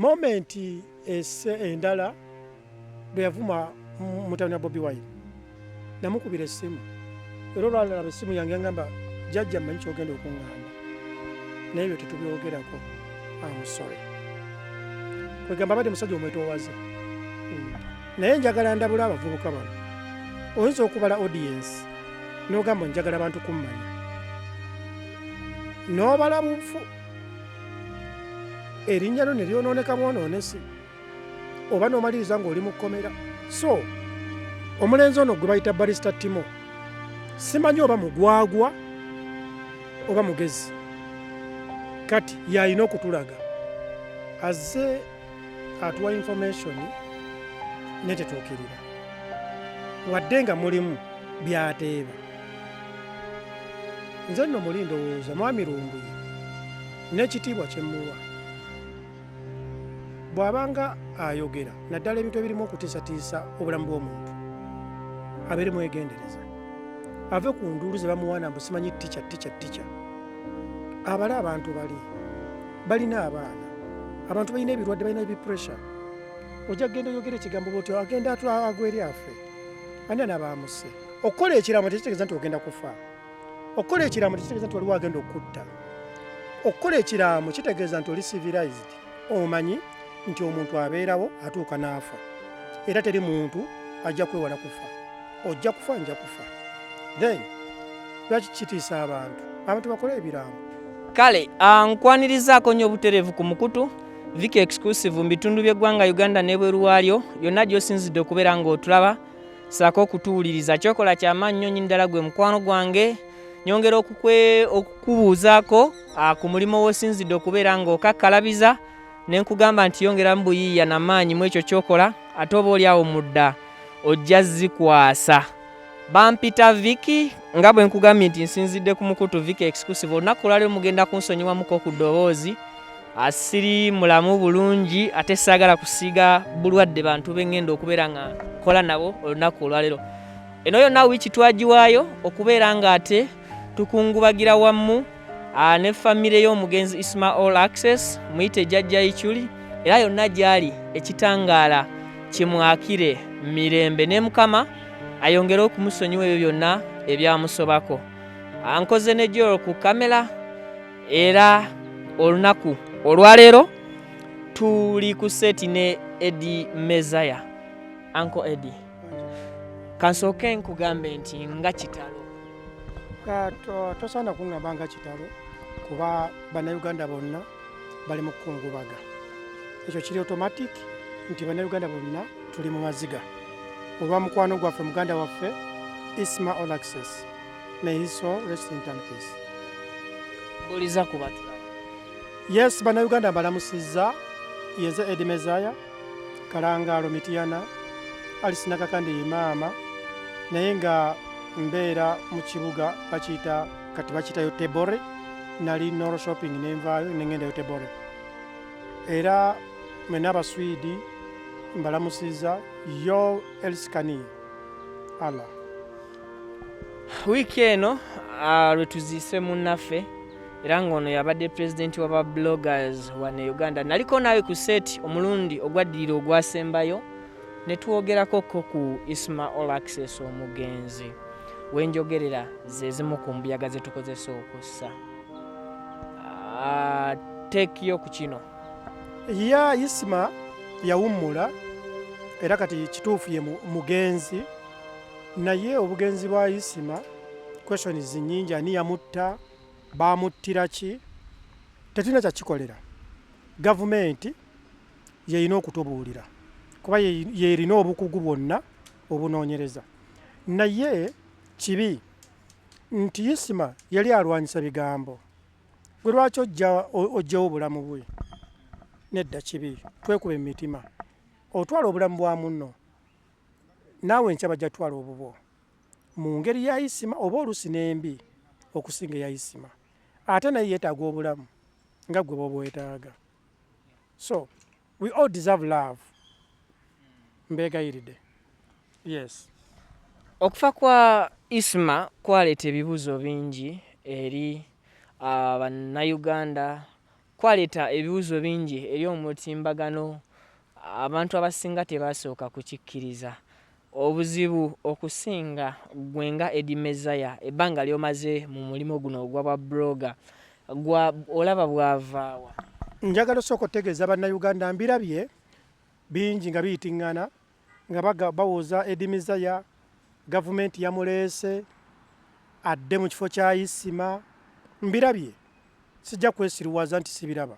Moment ese endala bwe yavuma mutabani wa Bobi Wine, namukubira essimu, era olwalaba essimu yange yangamba, "Jjajja, mmanyi kyogenda okuŋŋamba, naye ebyo tetubyogerako, am sorry." Kwegamba abadde musajja omwetoowaze. Naye njagala ndabula abavubuka bano. Oyinza okubala audience n'ogamba, "Njagala bantu kummanya," n'obala bufu, erinnya lyo ne lyonooneka bwonoonesi, oba n'omaliriza ng'oli mu kkomera. So omulenzi ono gwe bayita Barista Timo, simanyi oba mugwagwa oba mugezi, kati yalina okutulaga. Azze atuwa information netetuukirira, wadde nga mulimu byateeba. Nze nno muli ndowooza mwami Lumbuye n'ekitiibwa kyemmuwa, bw'abanga ayogera, naddala ebintu ebirimu okutiisatiisa obulamu bw'omuntu, abeere mwegendereza, ave ku nduulu ze bamuwaana mbu simanyi tica tica tica. Abale abantu bali balina abaana, abantu balina ebirwadde, balina ebipressure. Ojja kugenda oyogera ekigambo bwotyo, agenda agwa eri afe. Ani anabaamuse? Okukola ekiraamo tekitegeeza nti ogenda kufa. Okukola ekiraamo tekitegeeza nti waliwo agenda okutta. Okukola ekiraamo kitegeeza nti oli civilized, omanyi nti omuntu abeerawo atuuka n'afa, era teri muntu ajja kwewala kufa. Ojja kufa, nja kufa. Then lwaki kitiisa abantu? Abantu bakole ebiraamo. Kale nkwanirizaako nnyo obutereevu ku mukutu Viki Exclusive mu bitundu by'eggwanga Uganda n'ebweru waalyo yonna gy'osinzidde okubeera ng'otulaba saako okutuwuliriza. Kyokola kyamaanyi nnyo nnyini ddala. Gwe mukwano gwange, nyongera okukubuuzaako ku mulimu w'osinzidde okubeera ng'okakkalabiza, ne nkugamba nti yongeramu buyiiya namaanyi mu ekyo kyokola, ate oba oli awo mudda ojja zikwasa. Bampita Viki, nga bwe nkugambye nti nsinzidde ku mukutu Viki Exclusive. Olunaku olwaleero mugenda kunsonyiwamuko ku ddoboozi, asiri mulamu bulungi, ate saagala kusiiga bulwadde bantu beŋŋenda okubeera nga nkola nabo olunaku olwaleero. Eno yonna wiiki twagiwaayo okubeera nga ate tukungubagira wamu ne famire y'omugenzi Isma All Access, muyite Jjajja Ichuli, era yonna gy'ali ekitangaala kimwakire mirembe, ne Mukama ayongere okumusonyiwa ebyo byonna ebyamusobako. Nkoze ne Joel ku kamera, era olunaku olwaleero tuli ku set ne Eddie Mezaya. Uncle Eddie, kansooke nkugambe nti nga kitalo. Tosaana kuŋŋamba nga kitalo, kuba Bannayuganda bonna bali mu kukungubaga. Ekyo kiri automatic nti Bannayuganda bonna tuli mu maziga olwa mukwano gwaffe, muganda waffe Isma All Access. May his soul rest in eternal peace. Buliza ku batulaba. Yes, Bannayuganda, mbalamusizza. Yenze Edi Mezaya Kalangaalo Mitiyana Alice Nakakande, ye maama, naye nga mbeera mu kibuga bakiyita, kati bakiyita Göteborg. Nali Norrköping, nenvaayo nengenda Göteborg. Era mwena Abaswidi mbalamusizza. Jag älskar ni alla. Wiiki eno lwe tuziise munnaffe, era ng'ono yabadde pulezidenti w'aba bloggers wano e Uganda. Naliko naawe ku set omulundi ogwaddirira ogwasembayo ne twogerakoko ku Isma All Access omugenzi. Wenjogerera ze zimu ku mbuyaga ze tukozesa okussa teekiyo ku kino. Ya Isma yawummula, era kati kituufu ye mugenzi, naye obugenzi bwa Isima, questions nyingi. Ani yamutta? Bamuttira ki? Tetulina kyakikolera. Gavumenti yeyina okutubuulira, kuba yerina obukugu bwonna obunoonyereza. Naye kibi nti Isima yali alwanyisa bigambo. Gwe lwaki ojjawo obulamu bwe? Nedda, kibi. Twekuba emitima. Otwala obulamu bwa munno, naawe enkya bajja tutwala obubwo mu ngeri ya Isima oba oluusi n'embi okusinga eya Isima. Ate naye yeetaaga obulamu nga gwe bw'obwetaaga. So we all deserve love. Mbeegayiridde, yes. Okufa kwa Isma kwaleeta ebibuuzo bingi eri bannayuganda. Kwaleeta ebibuuzo bingi eri omutimbagano, abantu abasinga tebasooka kukikkiriza. Obuzibu okusinga ggwe nga Eddie Mezaya ebbanga ly'omaze mu mulimu guno ogwa bwa blogger gwa olaba bwavaawa? Njagala osooka otegeeza Bannayuganda, mbirabye bingi nga biyitiŋŋana nga bawoza Eddie Mezaya gavumenti yamuleese adde mu kifo kya Isima. Mbirabye, sijja kwesiruwaza nti sibiraba.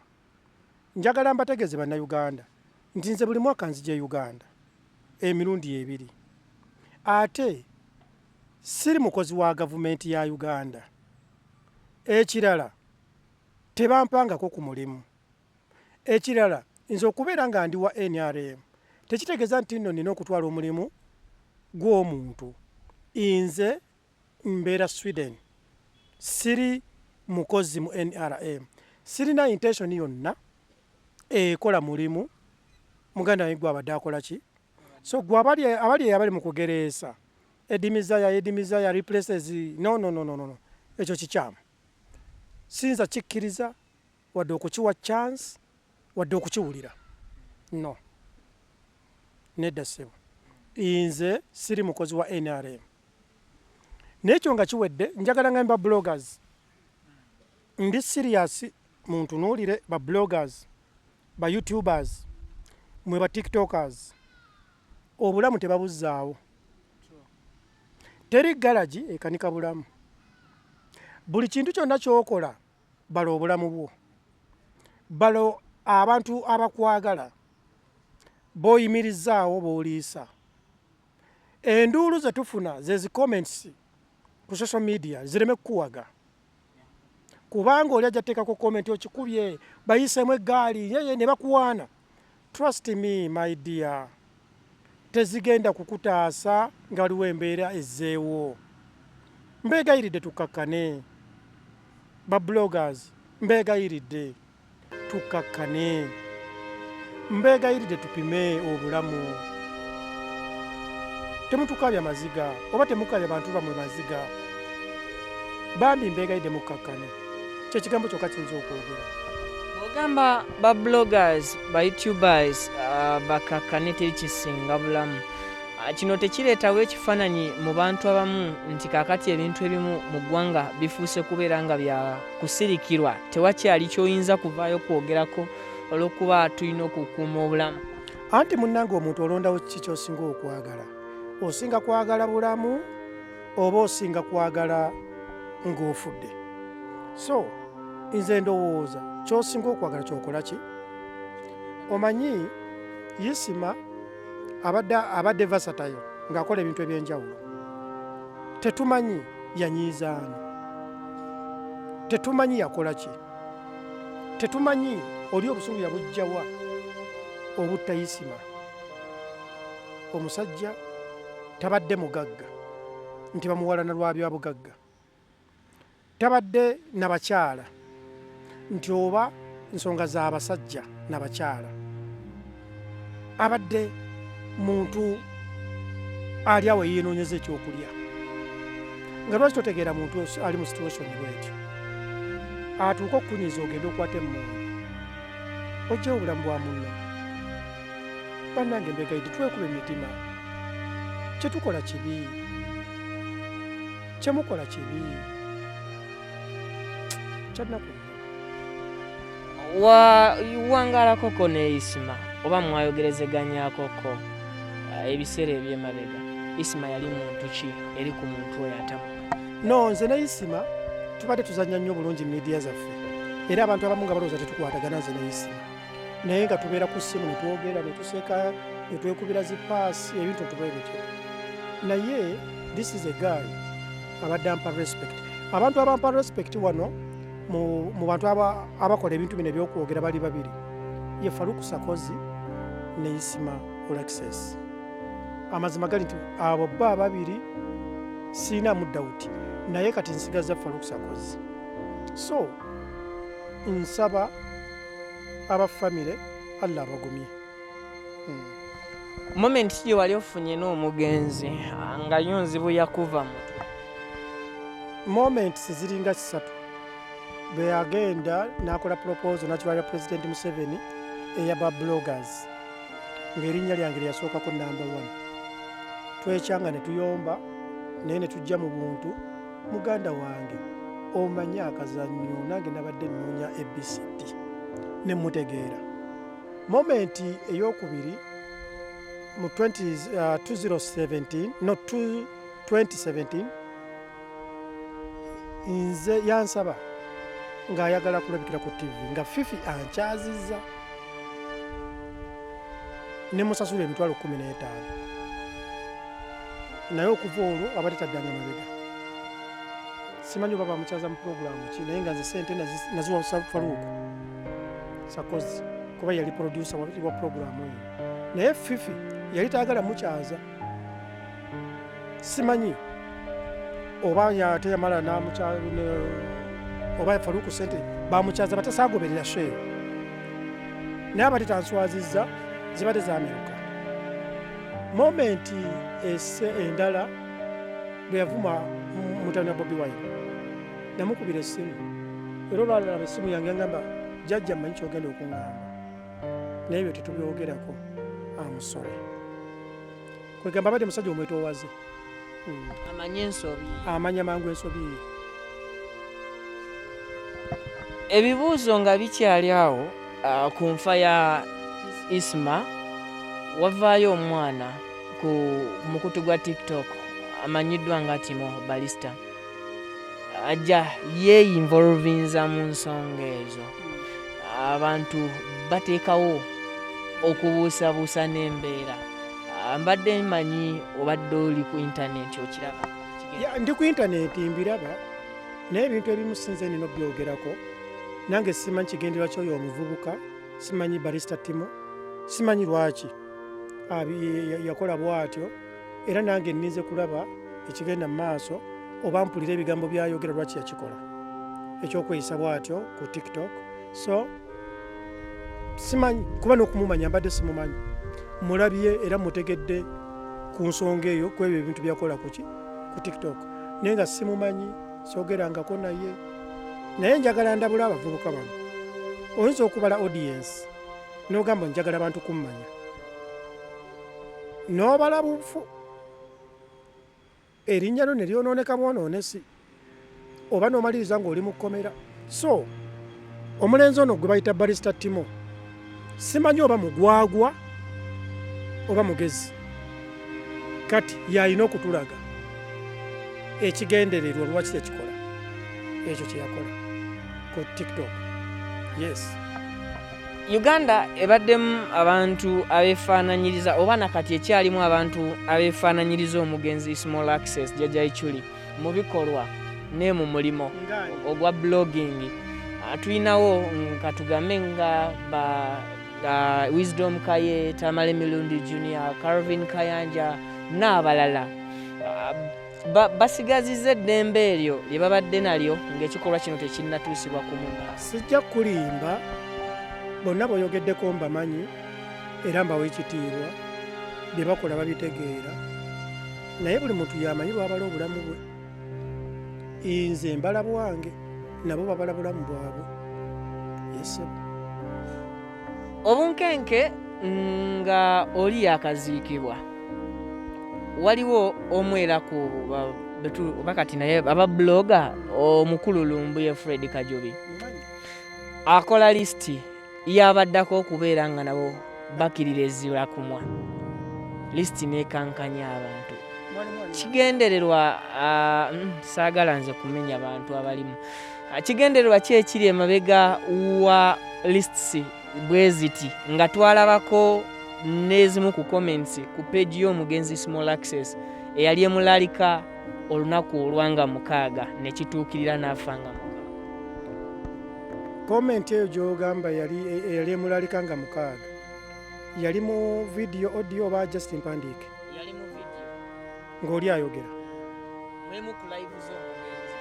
Njagala mbategeeze Bannayuganda nti nze buli mwaka nzija e Uganda emirundi ebiri, ate siri mukozi wa gavumenti ya Uganda. Ekirala, tebampangako ku mulimu. Ekirala, nze okubeera nga ndi wa NRM tekitegeeza nti nno nina okutwala omulimu gw'omuntu. Nze mbeera Sweden, siri mukozi mu NRM, sirina intention yonna ekola mulimu muganda wange gwabadde akola ki. So gwe abali abali abali mu kugereesa Eddie Mezaya, Eddie Mezaya replaces, no, no, no, no, no. Ekyo kikyamu, siyinza kikkiriza wadde okukiwa chance wadde okukiwulira. No, nedda ssebo, nze siri mukozi wa NRM. N'ekyo nga kiwedde, njagala ngambe ba bloggers, ndi serious, muntunuulire ba bloggers, ba youtubers, mwe ba tiktokers, obulamu tebabuzzaawo. Teri galagi ekanika bulamu. Buli kintu kyonna ky'okola, bala obulamu bwo, bala abantu abakwagala, b'oyimirizaawo, b'oliisa. Enduulu ze tufuna ze comments ku social media zireme kukuwaga, kubanga oli ajja teekako comment, okikubye, bayiseemu eggaali yeye ne bakuwaana. Trust me, my dear, tezigenda kukutaasa nga waliwo embeera ezzeewo. Mbeegayiridde tukkakkane, ba bloggers, mbeegayiridde tukkakkane, mbeegayiridde tupime obulamu. Temutukaabya maziga oba temukaabya bantu bammwe maziga. Bambi mbeegayiridde mukkakkane, kyekigambo kyokka kiyinza okwogera. Bw'ogamba ba bloggers, ba youtubers bakakkane, teri kisinga bulamu. Kino tekireetawo ekifaananyi mu bantu abamu nti kaakati ebintu ebimu mu ggwanga bifuuse kubeera nga bya kusirikirwa, tewakyali ky'oyinza kuvaayo kwogerako olw'okuba tulina okukuuma obulamu? Anti munnange, omuntu olondawo kiki ky'osinga okwagala? Osinga kwagala bulamu oba osinga kwagala ng'ofudde? So nze ndowooza ky'osinga okwagala kyokola ki. Omanyi Isima abadde versatile ng'akola ebintu ebyenjawulo. Tetumanyi yanyiizaani, tetumanyi yakola ki, tetumanyi oli obusungu yabujjawa obutta Isima. Omusajja tabadde mugagga nti bamuwalana lwa bya bugagga, tabadde na bakyala nti oba nsonga z'abasajja nabakyala. Abadde muntu ali awo yeenoonyeza ekyokulya. Nga lwaki totegeera muntu ali mu situation bwetyo atuuka okukunyiza ogende okwata emmundu ojjewo obulamu bwa munno? Bannange, mbegayidde twekuba emitima. Kyetukola kibi, kyemukola kibi, kyannaku nnyo. Wangalakoko ne Isima oba mwayogerezeganyakoko ebiseera ebyemabega? Isima yali muntu ki eri ku muntu oyo atamu? No, nze ne Isima tubadde tuzanya nnyo bulungi media zaffe, era abantu abamu nga balowooza tetukwatagana nze ne Isima, naye nga tubeera ku ssimu ne twogera ne tuseka ne twekubira zipaasi, ebintu tubwe bityo. Naye this is a guy abadde ampa respect. Abantu abampa respect wano mu bantu abakola ebintu bino ebyokwogera bali babiri, ye Faruku Sakozi ne Isima Olaxess. Amazima gali nti abo bo ababiri siinamu doubt, naye kati nsigaza Faruku Sakozi. So nsaba aba famire Allah abagumye. Moment ki gye wali ofunye n'omugenzi nga yo nzibu yakuva mutwe? Moments ziringa ssatu. Bwe yagenda n'akola proposal n'akitwalira President Museveni eya ba bloggers, ng'erinnya lyange lyasookako number 1. Twekyanga ne tuyomba naye ne tujja mu buntu. Muganda wange, omanyi akazannyo, nange nabadde nnoonya ABCD ne mutegeera. Moment eyokubiri mu 2017, no, 2017, nze yansaba ng'ayagala kulabikira ku TV nga Fifi ankyazizza, ne musasula 15,000, naye okuva olwo abadde taddanga mabega. Simanyi oba bamukyaza mu puroguramu ki, naye nga nze sente naziwa Faruku Sakozi kuba yali producer wa puroguramu eyo, naye Fifi yali tayagala mukyaza. Simanyi oba ate yamala oba Faruku sente bamukyaza batasagoberera sheeyo, naye abadde tanswazizza, zibadde zameruka. Moment ese endala bwe yavuma mutabani wa Bobi Wine, namukubira essimu, era olwalaba essimu yange yangamba, jjajja mmanyi kyogenda okuŋŋamba, naye ebyo tetubyogerako, amusole. Kwegamba abadde musajja omwetoowaze. Amanye ensobi, amanya mangu ensobi ye. Ebibuuzo nga bikyali awo, ku nfa ya Isma, wavaayo omwana ku mukutu gwa TikTok amanyiddwa nga Timo Balista, ajja yeeyinvolvinza mu nsonga ezo. Abantu bateekawo okubuusabuusa n'embeera. Mbadde mmanyi obadde oli ku intaneti okiraba. Ndi ku intaneti mbiraba, naye ebintu ebimu sinze nina obyogerako. Nange simanyi kigendererwa ky'oyo omuvubuka, simanyi Barista Timo, simanyi lwaki yakola bw'atyo, era nange nninze kulaba ekigenda mu maaso oba mpulira ebigambo by'ayogera lwaki yakikola ekyokweyisa bw'atyo ku TikTok. So simanyi, kuba n'okumumanya mbadde simumanyi, mulabye era mutegedde ku nsonga eyo, ku ebyo ebintu byakola kuki ku TikTok, naye nga simumanyi, soogerangako naye. Naye njagala ndabula abavubuka bano, oyinza okubala audience n'ogamba njagala bantu kummanya, n'obala bufu erinnya lyo ne lyonooneka bwonoonesi, oba n'omaliriza ng'oli mu kkomera. So omulenzi ono gwe bayita Barista Timo, simanyi oba mugwagwa oba mugezi, kati yalina okutulaga ekigendererwa lwaki yakikola ekyo kye yakola ku TikTok. Yes. Uganda ebaddemu abantu abeefaananyiriza, oba nakati ekyalimu abantu abeefaananyiriza omugenzi Small Access Jjajja Ichuli mu bikolwa ne mu mulimo ogwa blogging. Tulinawo katugambe nga ba Wisdom Kaye, Tamale Mirundi Junior, Calvin Kayanja n'abalala. Basigazizza eddembe eryo lye babadde nalyo ng'ekikolwa kino tekinnatuusibwa ku mumwa. Sijja kulimba, bonna boyogeddeko mbamanyi era mbawa ekitiibwa, bye bakola babitegeera, naye buli muntu yamanyi lwabala obulamu bwe. Nze mbala bwange, nabo babala bulamu bwabwe. Yes. Obunkenke nga oli yakaziikibwa, waliwo omwera ku oba kati naye aba blogger omukulu Lumbuye Fred Kajubi akola lisiti yabaddako okubeera nga nabo bakirira ezira kumwa, lisiti nekankanya abantu. Kigendererwa, saagala nze kumenya bantu abalimu. Kigendererwa ki ekiri emabega wa lists bwe ziti, nga twalabako n'ezimu ku comments ku page y'omugenzi Small Access eyali emulalika olunaku olwanga 6 ne kituukirira n'afa nga 6? Comment eyo gy'ogamba eyali emulalika nga 6 yali mu video, audio oba just mpandiike? Yali mu video. Ng'oli ayogera? Mwemu ku live z'omugenzi.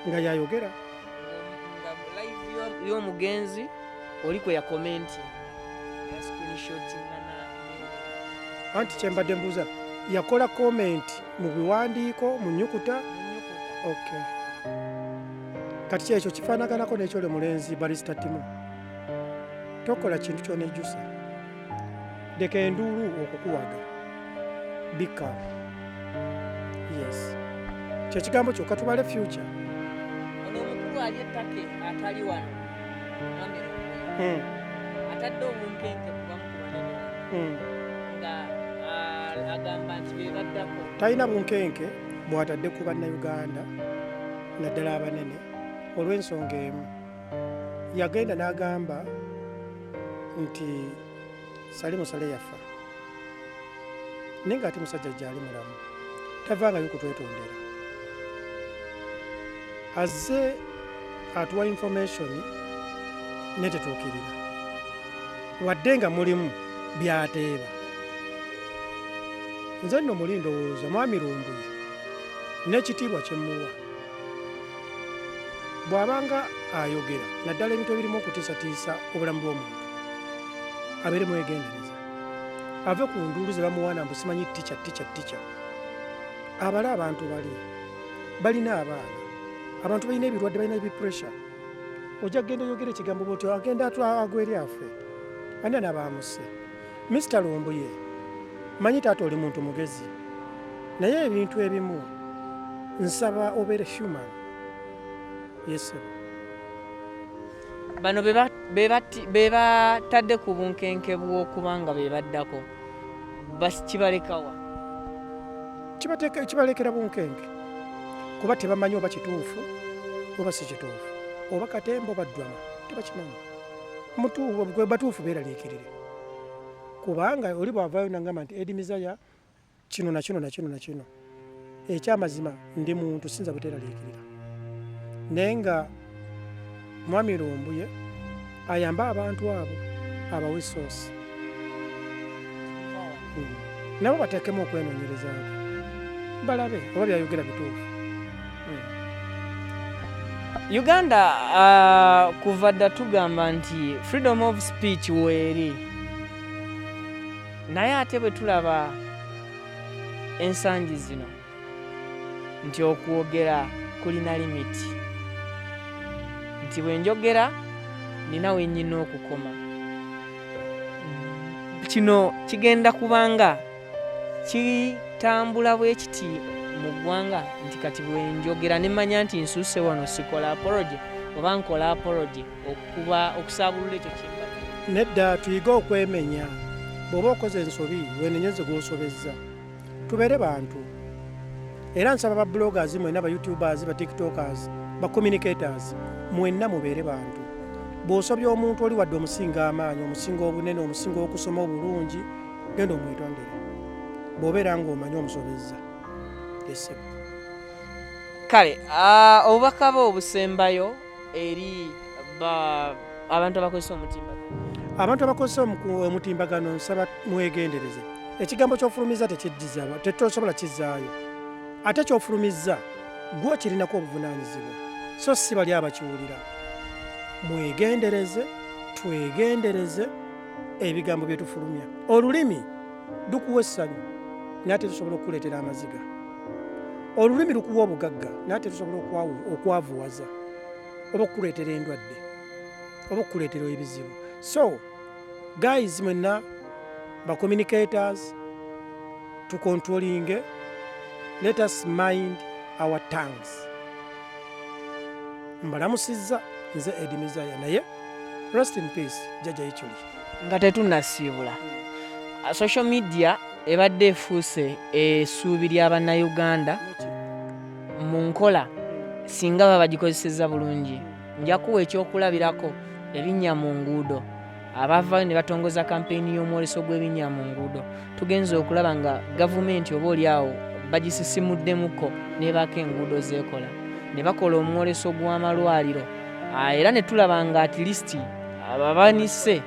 Nga yayogera? Nga mu live y'omugenzi oli kwe yakomentinga, ya screenshotinga na Anti kyembadde mbuuza, yakola comment mu biwandiiko, mu nnyukuta? Mu nnyukuta. Okay. Kati kyekyo kifaanaganako n'ekyoli mulenzi Barista Timo. Tokola kintu kyonejjusa, leka enduulu okukuwaga. Be calm. Yes, kyekigambo kyokka, tubale future. Ono omukulu ali ettake atali wano, mwami Lumbuye, atadde obunkenke ku bamu ku banene nga agamba nti be baddako. Talina bunkenke bw'atadde ku Bannayuganda, naddala abanene, olw'ensonga emu. Yagenda n'agamba nti Salimu Sale yafa, naye ng'ate musajja gyali mulamu, tavangayo kutwetondera. Azze atuwa information netetuukirira, wadde nga mulimu byateeba. Nze nno muli ndowooza mwami Lumbuye n'ekitiibwa kyemmuwa, bw'abanga ayogera naddala ebintu ebirimu okutiisatiisa obulamu bw'omuntu, abeere mwegendereza, ave ku nduulu ze bamuwaana mbu simanyi tica tica tica. Abale abantu bali balina abaana, abantu balina ebirwadde, balina ebipressure. Ojja kugenda oyogera ekigambo bwotyo, agenda agwa eri afe. Ani anabaamuse? Mr Lumbuye, manyi taata oli muntu mugezi, naye ebintu ebimu nsaba obeere human. Yesebo. Bano be batadde ku bunkenke bw'okuba nga be baddako, kibalekawa? Kibalekera bunkenke, kuba tebamanyi oba kituufu oba si kituufu, oba katemba oba ddwama, tebakimanyi. Batuufu beeraliikirire, kubanga oli bw'avaayo nagamba nti Eddie Mizaya kino na kino na kino na kino, ekyamazima ndi muntu, sinza buteeraliikirira. Naye nga mwami Lumbuye ayambe abantu abo, abawe soosi, nabo bateekemu okwenoonyerezaako, balabe oba byayogera bituufu. Uganda kuva dda tugamba nti freedom of speech weeri, naye ate bwe tulaba ensangi zino nti okwogera kulina limit, nti bwe njogera nina we nnyina okukoma. Kino kigenda kubanga kitambula bwe kiti mu ggwanga nti kati bwe njogera ne mmanya nti nsuuse wano, sikola apology oba nkola apology okuba okusaabulula ekyo kyemba. Nedda, tuyige okwemenya. Bw'oba okoze ensobi, wenenyeze gw'osobezza. Tubeere bantu. Era nsaba ba bloggers mwenna, ba YouTubers, ba TikTokers, ba communicators mwenna, mubeere bantu. Bw'osobya omuntu oli, wadde omusinga amaanyi, omusinga obunene, omusinga okusoma obulungi, genda omwetondere bw'obeera ng'omanyi omusobezza. Esebo. Kale obubaka bwe obusembayo eri abantu abakozesa omutimbagano? Abantu abakozesa omutimbagano, nsaba mwegendereze. Ekigambo ky'ofulumiza tekiddiza, tetosobola kizaayo. Ate ky'ofulumizza gwe kirinako obuvunaanyizibwa, so si bali abakiwulira. Mwegendereze, twegendereze ebigambo bye tufulumya. Olulimi lukuwa essanyu, naye ate lusobola okukuleetera amaziga. Olulimi lukuwa obugagga, naye ate lusobola okwavuwaza oba okukuleetera endwadde oba okukuleetera ebizibu. So guys mwenna ba communicators, tucontrollinge. Let us mind our tongues. Mbalamusizza, nze Eddie Mizaya, naye rest in peace Jjajja Ichuli. Nga tetunnasiibula, social media ebadde efuuse essuubi ly'Abannayuganda mu nkola singa baba bagikozesezza bulungi. Nja kuwa ekyokulabirako, ebinnya mu nguudo. Abavaayo ne batongoza kampeyini y'omwoleso gw'ebinnya mu nguudo, tugenze okulaba nga gavumenti oba oli awo bagisisimuddemukko n'ebaako enguudo zeekola, ne bakola omwoleso gw'amalwaliro, era ne tulaba nga at least ababanise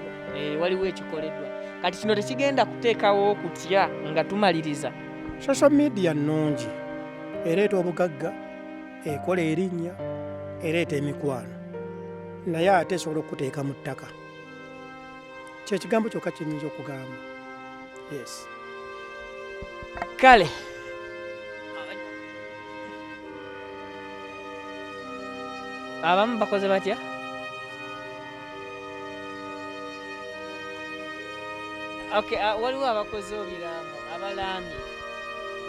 waliwo ekikoleddwa. Kati kino tekigenda kuteekawo okutya nga tumaliriza? Social media nnungi, ereeta obugagga, ekola erinnya, ereeta emikwano, naye ate esobola okukuteeka mu ttaka. Kyekigambo kyokka kyenyinza okugamba, yes. Kale. Abamu bakoze batya? Okay, waliwo abakoze ebiraamo abalaamye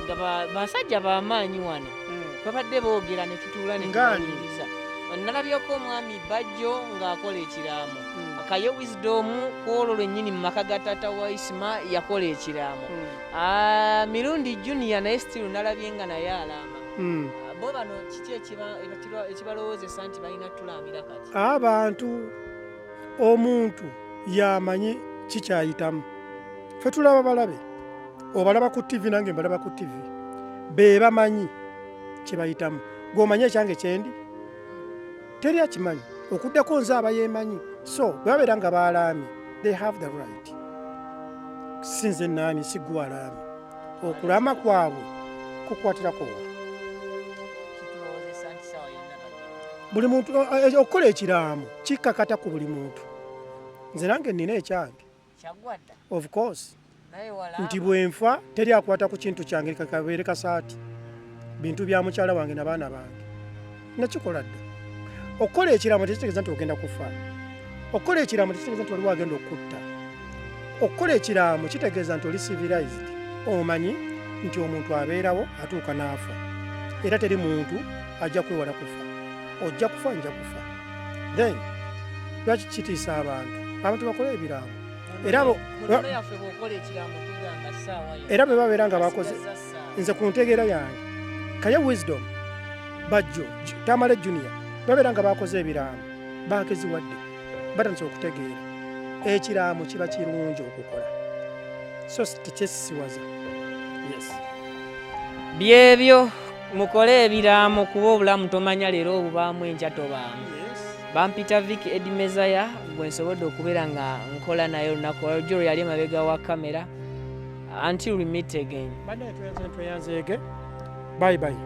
nga basajja bamaanyi wano. Babadde boogera ne tutuula ne tubawuliriza. Nalabyeko omwami Bajjo ng'akola ekiraamo. Kaye Wisdom ku olwo lwennyini mu maka ga taata wa Isma yakola ekiraamo. Mirundi Junior naye still nalabye nga naye alaama. Bo bano kiki ekibalowoozesa nti balina tulaamira kati? Abantu, omuntu yamanyi kikyayitamu. Ffe tulaba balabe, obalaba ku TV, nange mbalaba ku TV, be bamanyi kye bayitamu. Gw'omanyi ekyange kyendi teri akimanyi okuddako nze aba yeemanyi. So bwe babeera nga baalaamye, they have the right. Si nze naamye, si gwe alaamye. Okulaama kwabwe kukwatirako wa? Kitulowoozesa nti ssaawa yonna bagenda. Buli muntu okukola ekiraamo kikakata ku buli muntu. Nze nange nnina ekyange. Kyaggwa dda. Of course. Naye walaama. Nti bwe nfa teri akwata ku kintu kyange, kakabeere kasaati, bintu bya mukyala wange n'abaana bange. Nakikola dda. Okukola ekiraamo tekitegeeza nti ogenda kufa. Okukola ekiraamo tekitegeeza nti waliwo agenda okukutta. Okukola ekiraamo kitegeeza nti oli civilized, omanyi nti omuntu abeerawo atuuka n'afa, era teri muntu ajja kwewala kufa. Ojja kufa, nja kufa. Then lwaki kitiisa abantu? Abantu bakole ebiraamo. Era Mu nnono yaffe bw'okola ekiraamo tugamba ssaawa yonna. Era bwe babeera nga bakoze Asigaza ssaawa. Nze ku ntegeera yange, Kaye Wisdom, Bajjo, Tamale Junior babeera nga bakoze ebiraamo, bakeziwadde, batandise okutegeera ekiraamo kiba kirungi okukola, so tekyesisiwaza. Yes. Byebyo, mukole ebiraamo kuba obulamu tomanya leero obubaamu, enkya tobaamu. Bampita Vicky Edi Mezaya, gwe nsobodde okubeera nga nkola naye olunaku olwajjo. Yali emabega wa kamera. Until we meet again. Bannaye, tweyanze, tweyanzeege. Bye bye.